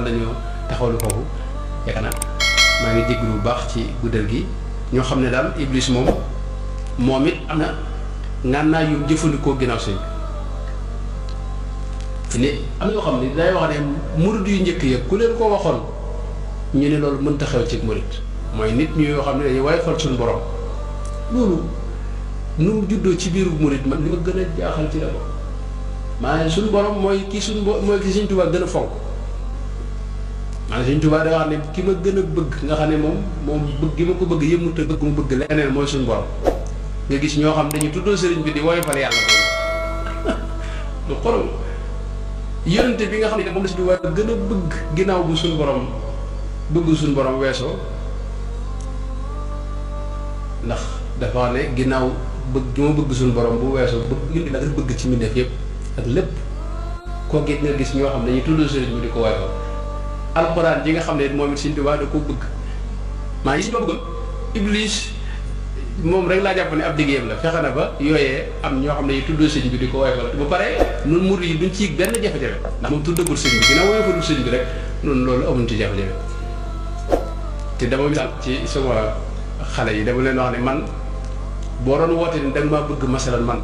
mën nañoo taxawlu foofu yaakaar naa maa ngi déglu bu baax ci guddal gi ñoo xam ne daal Iblis moom it am na ngànnaay yu jëfandikoo ginnaaw sëñ bi ne am na yoo xam ne day wax ne murid yu njëkk ya ku leen ko waxoon ñu ne loolu mënta xew ci murid mooy nit ñu yoo xam ne dañuy woyofal suñu borom loolu nu mu juddoo ci biiru murid man li ma gën a jaaxal ci la ko maanaam suñu borom mooy ki Sëñ Tuubaa gën a fonk maanaam Sëñ Tuubaa day wax ne ki ma gën a bëgg nga xam ne moom bëgg gi ma ko bëgg yëmut a bëgg mu bëgg leneen mooy suñu borom nga gis ñoo xam dañuy tuddoo sëriñ bi di woyofal yàlla ko lu xorom yonente bi nga xam ne moom la Sëñ Tuubaa gën a bëgg ginnaaw bu suñu borom bëgg suñu borom weesoo ndax dafa wax ne ginnaaw bëgg gi ma bëgg suñu borom bu weesoo bëgg la nga bëgg ci mbindeef yëpp ak lépp koo gis nga gis ñoo xam dañuy tuddoo sëriñ bi di ko woyofal alxuraan ji nga xam ne moom it Sëñ Tuubaa da ko bëgg maa ngi si ma bëggoon Iblis moom rek laa jàpp ne ab liggéeyam la fexe na ba yooyee am ñoo xam ne yi tuddoo sëñ bi di ko woyofal bu pare nun murid yi duñ ci benn jafe-jafe ndax moom tuddagul sëñ bi ginnaaw woyofalul sëñ bi rek noonu loolu amuñ ci jafe-jafe te dama misaal ci sama xale yi dama leen wax ne man boo doon woote ni danga maa bëgg masalan man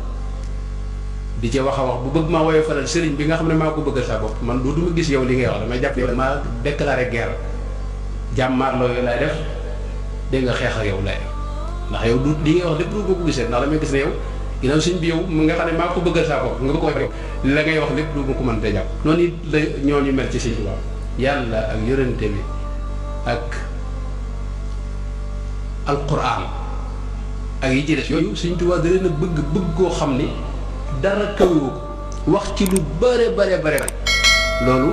di ci wax a wax bu bëgg maa woyofalal sëriñ bi nga xam ne maa ko bëggal sa bopp man dootuma gis yow li ngay wax damay jàpp ne maa déclaré guerre jàmmaarloo yow laay def dégg nga xeex ak yow laay def ndax yow du li ngay wax lépp du ko gisee ndax damay gis ne yow ginnaaw sëñ bi yow mu nga xam ne maa ko bëggal sa bopp nga bëgg ko yow la ngay wax lépp du ma ko mën te jàpp noonu it la ñooñu mel ci Sëñ Tuubaa yàlla ak yonente bi ak alquran ak yi ci des yooyu Sëñ Tuubaa da leen a bëgg koo xam ni dara kawiwu ko wax ci lu bare loolu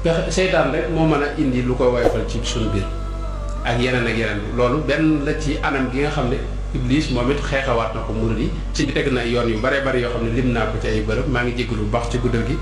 pexe seytaan rek moo mën a indi lu koy woyofal ci suñu biir ak yeneen loolu benn la ci anam gi nga xam ne Iblis moom it xeexawaat na ko murid yi sëñ bi teg na yoon yu bare yoo xam ne lim naa ko ci ay bërëb maa ngi jégalu bu baax ci guddal gi